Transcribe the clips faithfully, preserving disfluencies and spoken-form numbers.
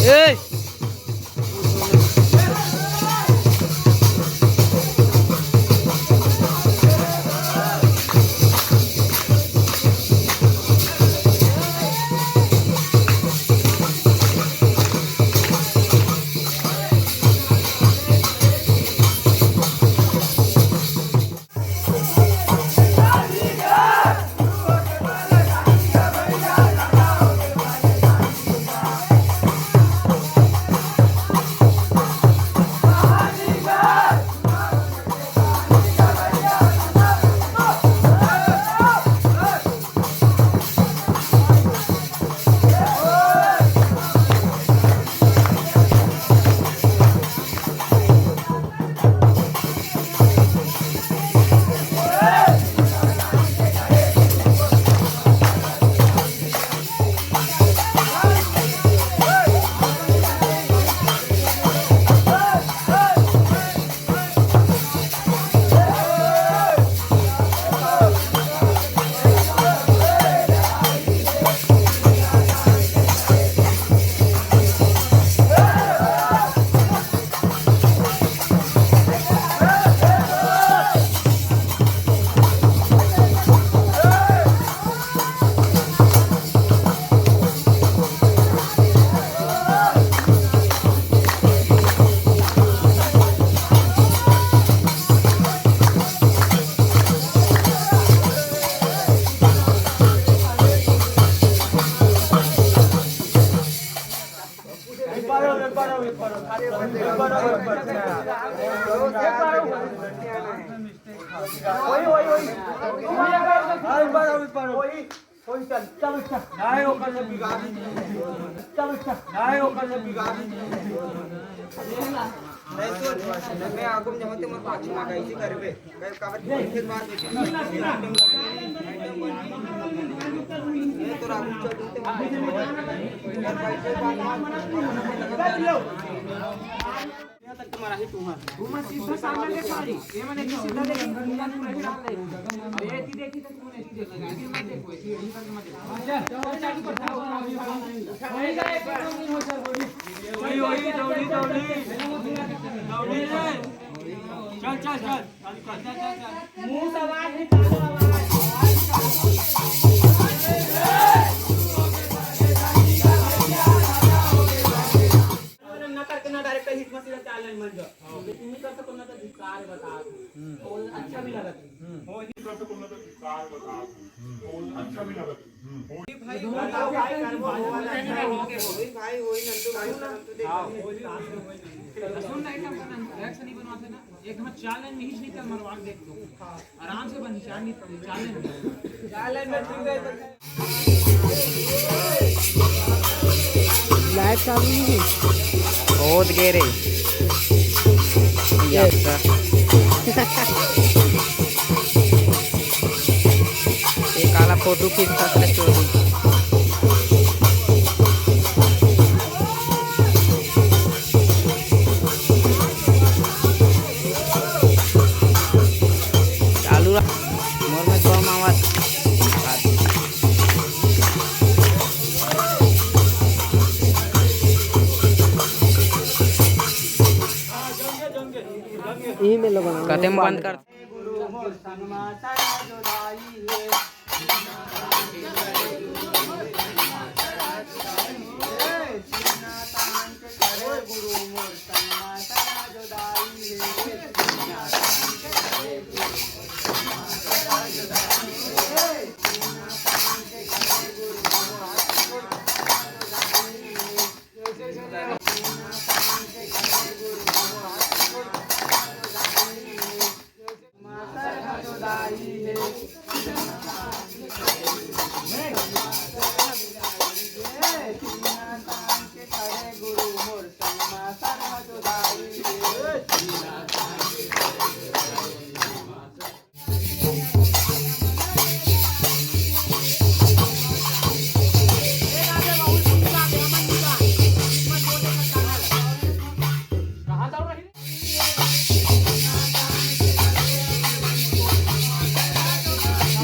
ए! वही, वही, वही। वही, चल, चल, उठ, चल। नहीं, ओकर से बिगाड़ी। चल, उठ, चल। नहीं, ओकर से बिगाड़ी। मैं आगू में जमते मोर पाछू में कैसे करबे? मैं काबर के फिर बात होती है। मैं तो आगू चल देते हैं। यहाँ तक तुम्हारा ही तुम्हारा। घूमा सीधा सामने देख सारी। ये मैंने कि सीधा देखी, पूरा पूरा ही डाल दे। अब ये थी देखी तो तूने ऐसी देखी। ऐसी मत देखो, ऐसी, ऐसी करके मत देखो। अच्छा, चल, चल, चल, चल। वही का एक काम नहीं हो सर, वही। वही, वही, दौड़ी, दौड़ी। दौड़ी रे। चल, चल, चल। चल, चल, चल, चल। मुंह से आवाज निकालो, आवाज। ना करके ना direct hit में सीधा चार line बन जाओ। लेकिन नहीं कर सको ना तो धिक्कार बता दो। हम्म। वो अच्छा भी लगा था। हम्म। वो नहीं कर सको ना तो धिक्कार बता दो। हम्म। वो अच्छा भी लगा था। हम्म। भाई, भाई, भाई, भाई, भाई, वही नंदू भाई, हाँ, वही। सुन ना, एक काम करना, direct से नहीं बनवाते ना, एक हम चार line में hit नहीं कर, मरवा के देख लो। आराम से बन, चार नहीं पड़े, चार line में। चार line में ठीक है। Light चालू नहीं हुई। बहुत गेरे। ये अच्छा। ये काला फोटो खींचता था चोरी। चालू रख। मोर में कम आवाज। इही में लगना। कते में बंद कर।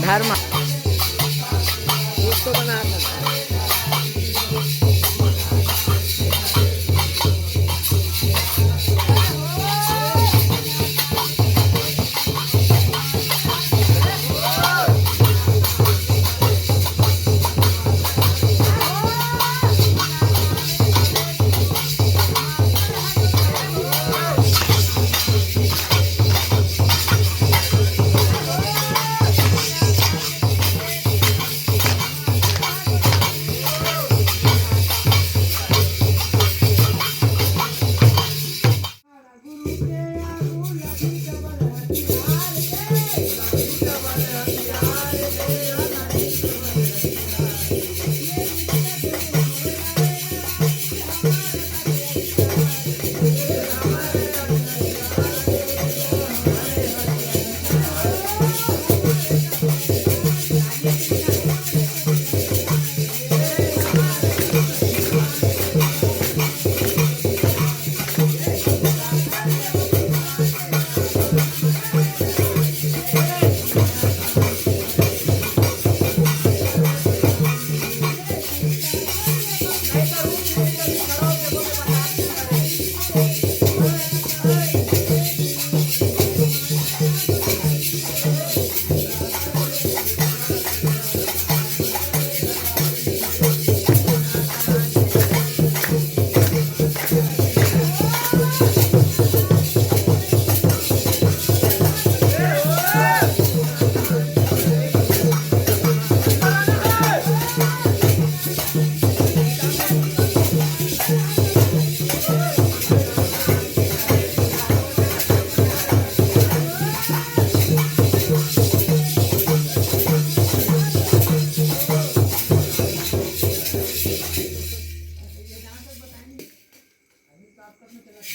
धर्म। कुछ तो बना था।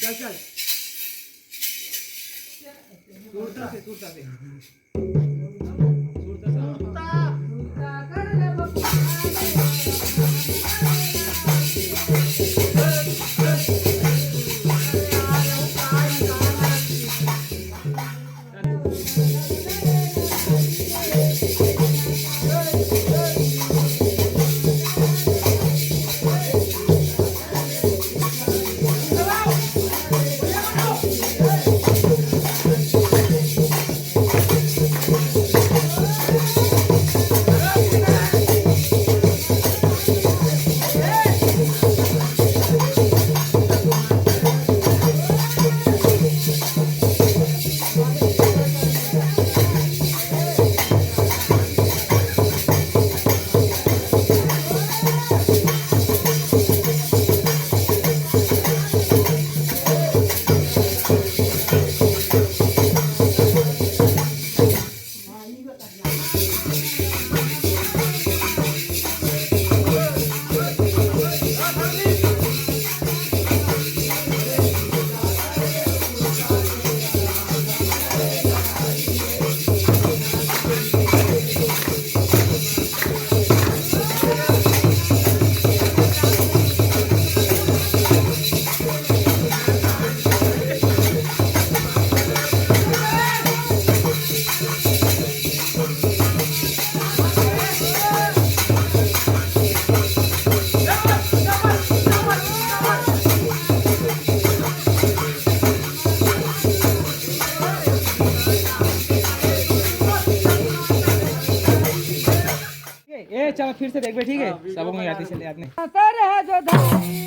चल, चल। सुरता से, सुरता से। सुरता से। ए, चलो फिर से देखबे, ठीक है? हाँ, video सबको बना याद दे। चले याद नहीं।